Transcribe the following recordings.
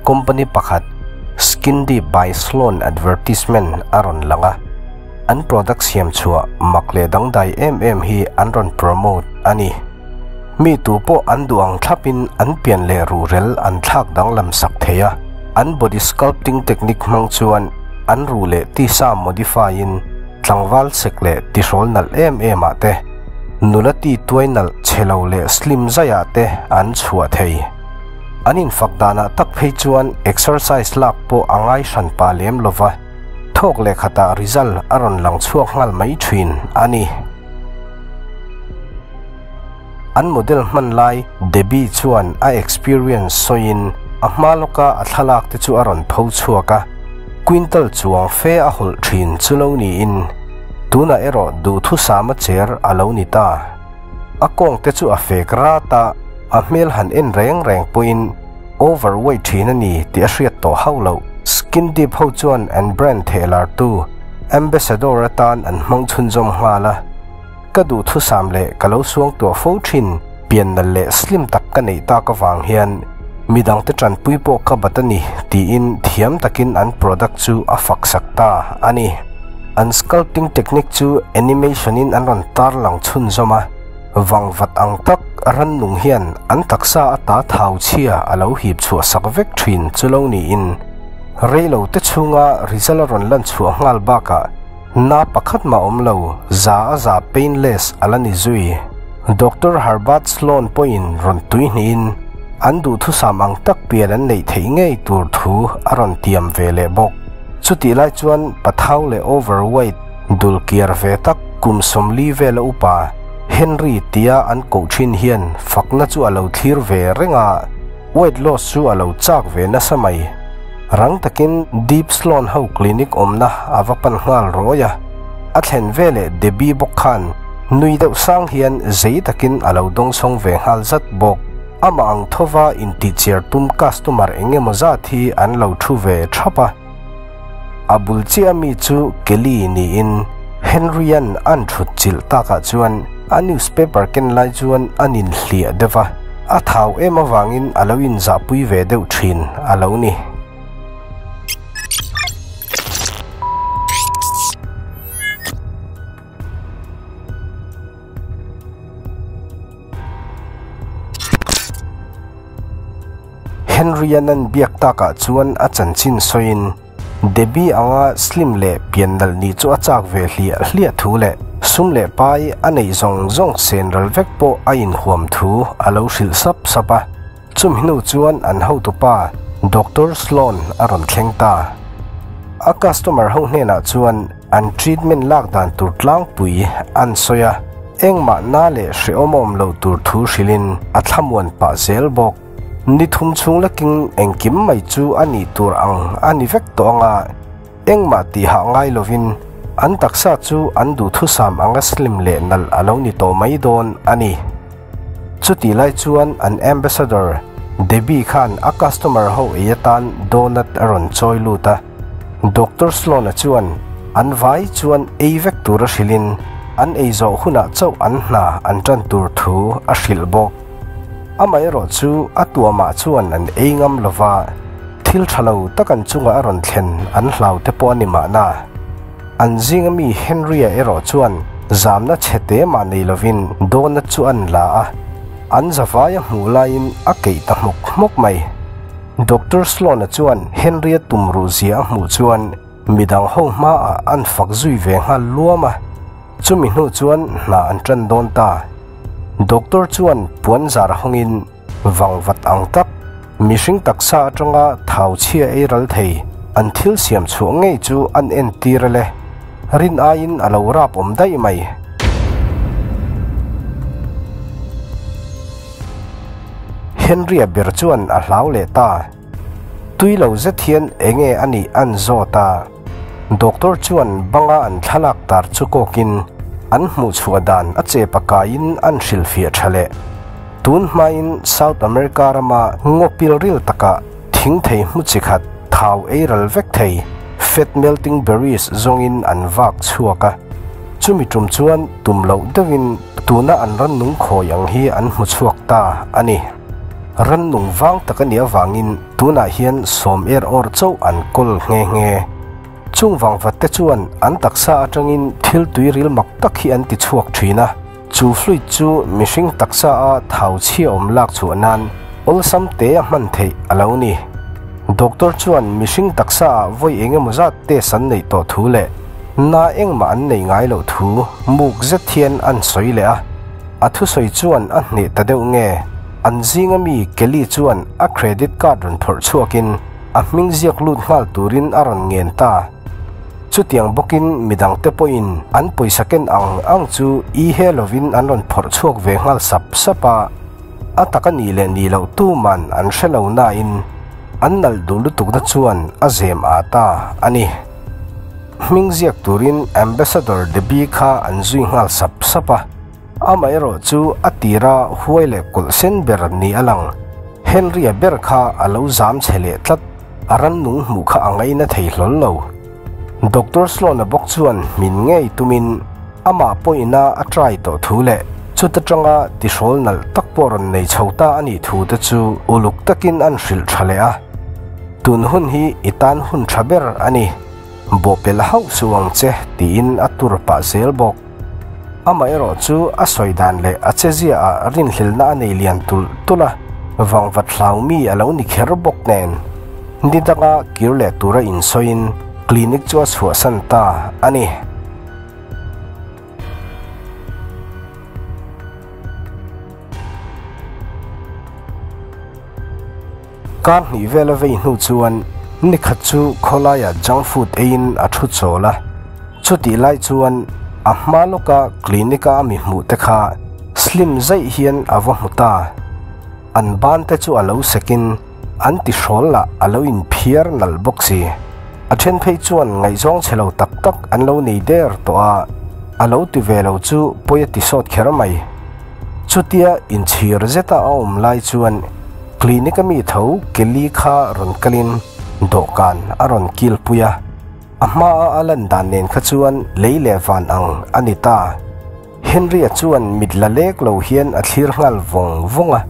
company pakhat Skin Deep by Sloan advertisement a rawn lang a, an product siam chhuah mak leh dangdai em em hi an rawn promote a ni. Mi tu pawh an duh ang thlapin an pian leh ruhrel an thlak danglam sak thei a, an body sculpting technique hmang chuan an ruh leh tisa modify in tlangval sek leh tihrawl nalh em em ah te, nula ti tuai nalh chhe lo leh slim zai ah te an chhuah thei. An infak danah tak phei chuan exercise lak pawh a ngai hran pah lem lova, thawk leh khatah result a rawn lang chhuak nghal mai thin a ni. An model hman lai Debbie chuan a experience sawiin a hma lawka a thlalak te chu a rawn pho chhuak a, quintal chuang fe a hawlh thin chu lo niin tunah erawh duhthusama cher a lo ni ta. A kawng te chu a fek rat a, a hmel han en reng reng pawhin overweight thin a ni tih a hriat tawh hauh loh. Skin Deep ho chuan an brand thehlartu ambassador atan an hmang chhunzawm nghal a. Ka duhthusam leh ka lo suangtuah fo thin pian nal leh slim tak ka neih tak avang hian midangte tanpui pawh ka bat a ni tiin thiam takin an product chu a fak sak ta a ni. An sculpting technique chu animation in an rawn tarlang chhunzawm a, vangvat ang tak rannung hian an taksa ata thau chhia a lo hip chhuah sak vek thin chu lo niin reilo te chhunga result a rawn lan chhuah nghal bakah Na pakhat mah awm lo, za a za painless a la ni zui. Doctor Herbert Sloan pawhin rawn tui hnihin an duhthusam ang tak pian an neih theih ngei tur thu a rawn tiam ve leh bawk. Chutih lai chuan pathau leh overweight dul kiar ve tak kum 40 vela upa Henry tia an koh thin hian fakna chu a lo thlir ve reng a, weight loss chu a lo chak ve nasa mai. Rang takin Deep Sloan ho clinic awmna a va pan nghal rawi a, a thlen veleh Debbie bawk khan nui deuh sang hian zei takin a lo dawngsawng ve nghal zat bawk. Amah ang thova intihchiar tum customer eng emaw zat hi an lo thu ve thap a. A bul chiah ami chu Kelly niin Henry-a'n an thut chilh takah chuan a newspaper ken lai chuan an inhliah deuh va, a thau em avangin a lo inzahpui ve deuh thin a lo ni. Henry-a'n an biak takah chuan a chanchin sawiin Debbie anga slim leh pian nalh nih chu a chak ve hliah hliah thu leh sum leh pai a neih zawng zawng sen ral vek pawh a inhuam thu a lo hrilh sap sap a. Chumi hnu chuan an hotupa Doctor Sloan a rawn thleng ta. A customer ho hnenah chuan an treatment lak dan tur tlangpui an sawi a, engmah na leh hrehawm awm loh tur thu hrilhin a thlamuan pah zel bawk. Ni thum chhung lakin engkim mai chu a nih tur ang a ni vek tawh ang a, engmah tihah ngai lovin an taksa chu an duhthusam anga slim leh nalh a lo ni tawh mai dawn a ni. Chutih lai chuan an ambassador Debbie khan a customer ho ei atan donut a rawn chawi lut a, Doctor Sloan-a chuan an vai chuan ei vek tur a hrilhin an ei zawh hunah chauh an hna an tan tur thu a hrilh bawk. Amaherawh chu a tuamah chuan an ei ngam lo va, thil tha lo tak an chungah a rawn thlen an hlau te pawh a ni mahna. An zinga mi Henry-a erawh chuan zamna chhe te mah nei lovin donut chu an la a, an zavaia hmuh laiin a keih ta hmawk hmawk mai. Doctor Sloan-a chuan Henry-a tumruh zia a hmuh chuan midang ho hmaah an fak zui ve nghal luam a, chumi hnu chuan hna an tan dawn ta. Doctor chuan puan zar hawngin vangvat ang tak, mihring taksa atanga thau chhia ei ral thei an thil siam chhuah ngei chu an entir a le. Rin aiin a lo rap awm daih mai. Henry-a ber chuan a hlau leh ta. Tui lo zet hian enge a nih an zawt a. Doctor chuan banga an thlalak tar chu kawkin an hmuhchhuah dan a che pakaiin an hrilhfiah tha leh. Tun hmain South America rama ngaw pilril takah thing thei hmu chi khat thau ei ral vek thei fat melting berries zawngin an vak chhuak a. Chumi tum chuan tum loh deuhin tuna an rannung khawi ang hi an hmu chhuak ta a ni. Rannung vang tak a nih avangin tunah hian sawm er awr chauh an kawl nghe nghe. Chung vangvat te chuan an taksa atangin thil tuiril mak tak hi an ti chhuak thin a, chu fluid chu mihring taksa a thau chhia awm lak chhuah nan awlsam te a hman theih a lo ni. Doctor chuan mihring taksa ah vawi eng emaw zat test an neih tawh thu leh na engmah an nei ngai loh thu muk zet hian an sawi leh a. A thusawi chuan a hneh ta deuh nge? An zinga mi Kelly chuan a credit card rawn phawrh chhuakin a hming ziak lut nghal turin a rawn ngen ta. Chutiang bawkin midangte pawhin an pawisa ken ang ang chu i he lovin an rawn phawrh chhuak ve nghal sap sap a. A tak a nih leh nih loh tuman an hre lo nain an nalh duh lutukna chuan a zem â ta a ni. Hming ziak turin Ambassador Debbie kha an zui nghal sap sap a. Amaherawh chu a tira huai leh kawlh sen ber ni a lang. Henry-a ber kha a lo zam chhe leh tlat, a rannung hmuh kha a ngaina thei hlawl lo. Doctor Sloan-a bawk chuan hmin ngei tumin amah pawhina a try tawh thu leh chuta tanga tihrawl nalh tak pawh rawn nei chho ta a nih thu te chu uluk takin an hrilh tha leh a. Tun hun hi i tan hun tha ber a ni. Bawhpelh hauh suh ang che tiin a tur pah zel bawk. Amaherawh chu a sawi dan leh a chezia ah rinhlelhna a nei lian tulh tulh a, vangvat hlau mi a lo ni kher bawk nen. Ni danga kir leh tura insawiin clinic chu a chhuahsan ta a ni. Kar hnih vel a vei hnu chuan nikhat chu khawlaiah junk food eiin a thu chawl a. Chutih lai chuan a hma lawka clinic-a a mi hmuh te kha slim zaih hian a va hmu ta. An ban te chu a lo sekin an tihrawl lah a lo inphiar nalh bawk si. A then phei chuan ngaihzawng chhe lo tak tak an lo nei der tawh a, a lo ti ve lo chu pawi a ti sawt kher mai. Chutia inchhir zeta a awm lai chuan clinic a mi tho Kelly kha rawn kalin dawhkan a rawn kilpui a, a hmaa a lan dan nen kha chuan lei leh van ang a ni ta. Henry-a chuan mit la lek lo hian a thlir nghal vawng vawng a,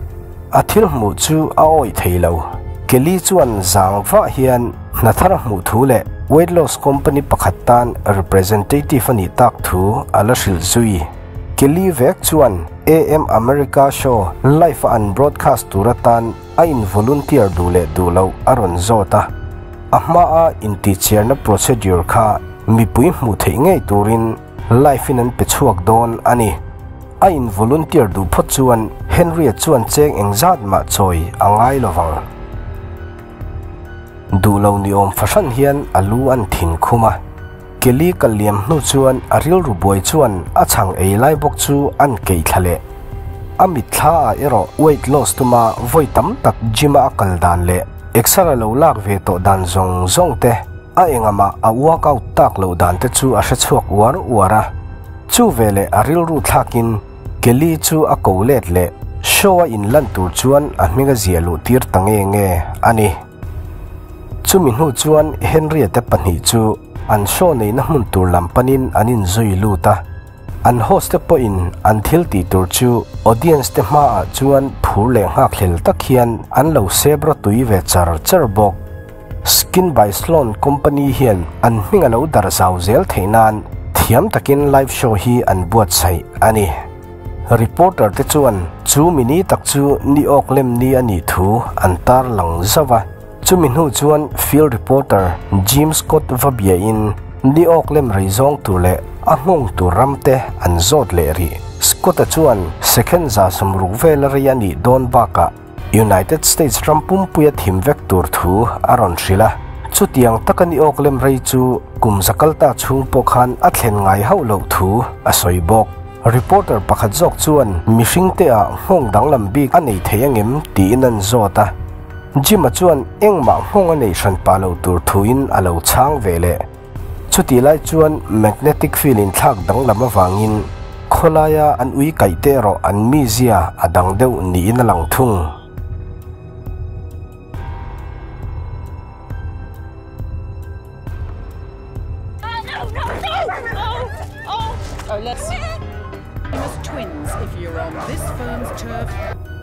a thil hmuh chu a awih thei lo. Kelly chuan zang vah hian hna thar a hmuh thu leh weight loss company pakhat tan representative a nih tak thu a la hrilh zui. Kelly vek chuan AM America show live a an broadcast tur atan a in volunteer duh leh duh loh a rawn zawt a. A hmaa intihchiarna procedure kha mipui hmuh theih ngei turin live in an pe chhuak dawn a ni. A in volunteer duh phawt chuan Henry-a chuan cheng engzat mah chawi a ngai lovang. Duh lo ni awm fahran hian a lu an thin khum a. Kelly kal liam hnu chuan a rilru buai chuan a chhang ei lai bawk chu an keih thla leh. A mitthla ah erawh weight loss tuma vawi tam tak gym a a kal dan leh exer a lo lak ve tawh dan zawng zawng te, a engahmah a workout tak loh dan te chu a hre chhuak uar uar a. Chu veleh a rilru thlakin Kelly chu a ko let leh show a inlan tur chuan a hming a ziah luh tir ta nge nge a ni. Chumi hnu chuan Henry-a te pahnih chu an show neihna hmun tur lam panin an inzui lut a. An host te pawhin an thil tih tur chu audience te hmaah chuan phur leh nghakhlel tak hian an lo sep rawtui ve char char bawk. Skin by Sloan company hian an hming a lo darh zau zel theih nan thiam takin live show hi an buatsaih a ni. Reporter te chuan chu mi ni tak chu ni awk lem ni a nih thu an tar lang zauh a. Chumi hnu chuan field reporter Jim Scott va biain ni awk lem rei zawng tur leh a nghawng tur ram te an zawt leh rih. Scott-a chuan second 60 vela rei a nih dawn bakah United States ram pumpuia thim vek tur thu a rawn hrilh a. Chutiang taka ni awk lem rei chu kum za kalta chhung pawh khan a thlen ngai hauh loh thu a sawi bawk. Reporter pakhat zawk chuan mihring te ah nghawng danglam bik a nei thei angem tiin an zawt a. Jim-a chuan engmah nghawng a nei hran pah lo tur thuin a lo chhang ve leh. Chutih lai chuan magnetic field inthlak danglam avangin khawlaia an ui kaih te erawh an mizia a dang deuh niin a lang thung.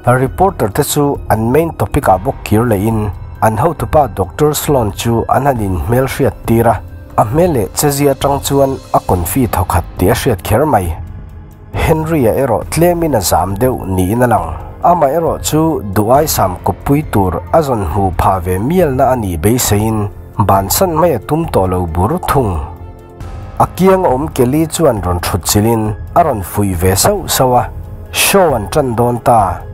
Reporter te chu an main topic ah bawk kir lehin an hotupa Doctor Sloan chu an han in hmelhriat tir a, a hmel leh chezia atang chuan a confi thawkhat tih a hriat kher mai. Henry-a erawh tlemin a zam deuh niin a lang. Amaherawh chu duhaisam kawppui tur a zawn hmuh phah ve mialna a nih beiseiin bansan mai a tum tawh lo bur thung. A kiang awm Kelly chuan rawn thut chilhin a rawn fuih ve sauh sauh a, show an tan dawn ta.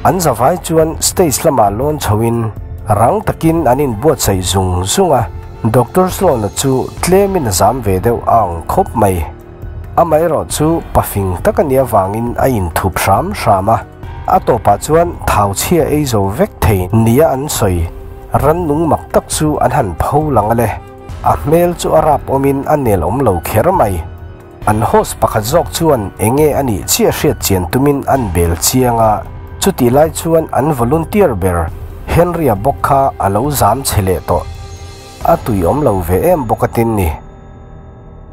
An zavai chuan stage lamah lawn chhoin rang takin an inbuatsaih zung zung a, Doctor Sloan-a chu tlemin a zam ve deuh a ang khawp mai. Amaherawh chu pafing tak a nih avangin a inthup hram hram a, a tawpah chuan thau chhia ei zo vek thei nia an sawi rannung mak tak chu an han pho lang a le. A hmel chu a rap awmin a nel awm lo kher mai. An host pakhat zawk chuan enge a nih chiah hriat chian tumin an bel chiang a, chutih lai chuan an volunteer ber Henry-a bawk kha a lo zam chhe leh tawh. A tui awm lo ve em bawk a tin ni.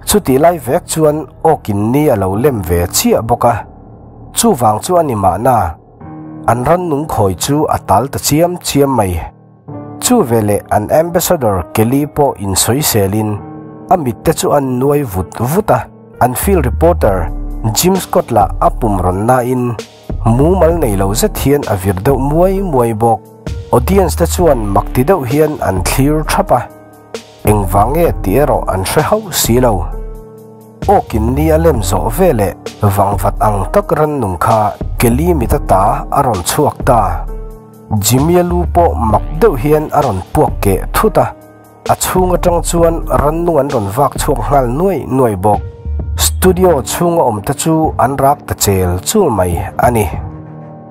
Chutih lai vek chuan awkin ni a lo lem ve chiah bawk a, chuvang chu a ni mahna an rannung khawi chu a tal ta chiam chiam mai. Chu veleh an Ambassador Kelly pawh insawiselin a mitte chu an nuai vut vut a, an field reporter Jim Scott lah a pum rawn nain mumal nei lo zet hian a vir deuh muai muai bawk. Audience te chuan mak ti deuh hian an thlir thap a, engvang nge tih erawh an hre hauh si lo. Awkin ni a lem zawh veleh vangvat ang tak rannung kha Kelly mit ata a rawn chhuak ta. Jimmy-a lu pawh mak deuh hian a rawn puak keh thut a, a chhung atang chuan rannung an rawn vak chhuak nghal nuai nuai bawk. Studio chhunga awm te chu an rak ta chel chul mai a ni.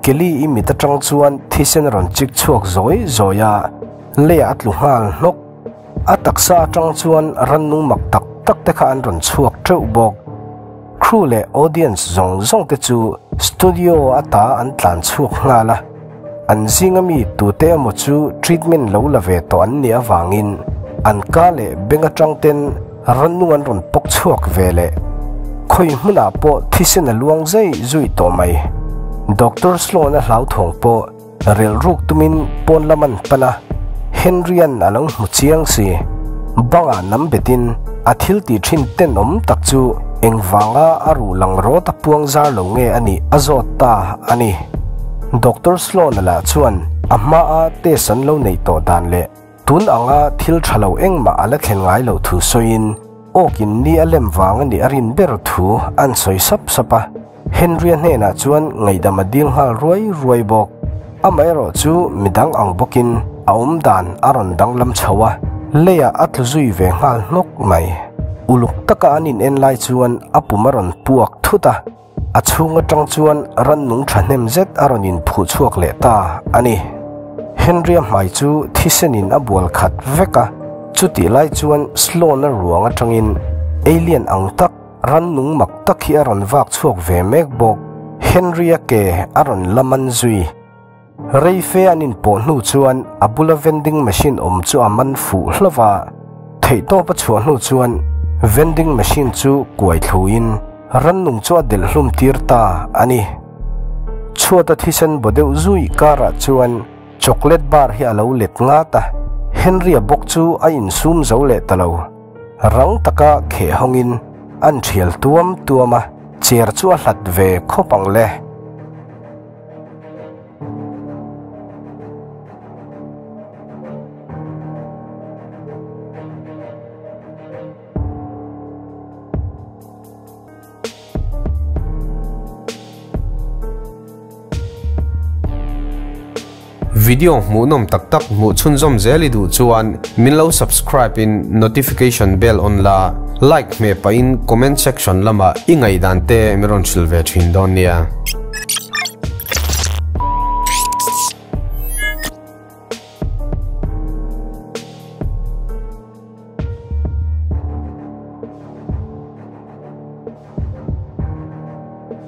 Kelly-i mit atang chuan thisen a rawn chik chhuak zawi zawi a, leiah a tlu nghal hnawk. A taksa atang chuan rannung mak tak tak te kha an rawn chhuak teuh bawk. Crew leh audience zawng zawng te chu studio ata an tlan chhuak nghal a, an zinga mi tute emaw chu treatment lo la ve tawh an nih avangin an ka leh beng atang ten rannung an rawn pawk chhuak ve leh. Khawi hmunah pawh thisen a luang zai zui tawh mai. Doctor Sloan-a hlauthawng pawh Relhruk tumin pawn lam an pan a, Henry-a'n a lo hmu chiang si. Bangah nam betin a thil tih thin tenawm tak chu engvanga a ruh lang rawt a puang zar lo nge a nih a zawt ta a ni. Doctor Sloan-a lah chuan a hmaa test an lo neih tawh dan leh tun anga thil tha lo engmah a la thlen ngai loh thu sawiin awkin ni a lem vang a nih a rin ber thu an sawi sap sap a. Henry-a hnenah chuan ngaihdam a dil nghal ruai ruai bawk. Amaherawh chu midang ang bawkin a awm dan a rawn danglam chho a, leiah a tlu zui ve nghal hnawk mai. Uluk taka an in en lai chuan a pum a rawn puak thut a, a chhung atang chuan rannung thahnem zet a rawn inphuh chhuak leh ta a ni. Henry-a hmai chu thisenin a bual khat vek a, chutih lai chuan Sloan-a ruang atangin alien ang tak, Rannung mak tak hi a rawn vak chhuak ve mek bawk. Henry-a ke a rawn la man zui. Reife an inpawh hnu chuan a bula vending machine awm chu a man fuh hlauh a. Theihtawp a chhuah hnu chuan vending machine chu kuai thluin rannung chu a delh hlum tir ta a ni. Chhuata thisen baw deuh zui karah chuan chocolate bar hi a lo let ngat a. Henry-a bawk chu a insum zo leh ta lo. Rang taka kheh hawngin an thial tuam tuam a, chair chu a hlat ve khawp ang le. Video hmuhnawm tak tak hmuh chhunzawm zel i duh chuan min lo subscribe in notification bell on la, like hmeh pahin comment section lamah i ngaihdan te min rawn hrilh ve thin dawn nia.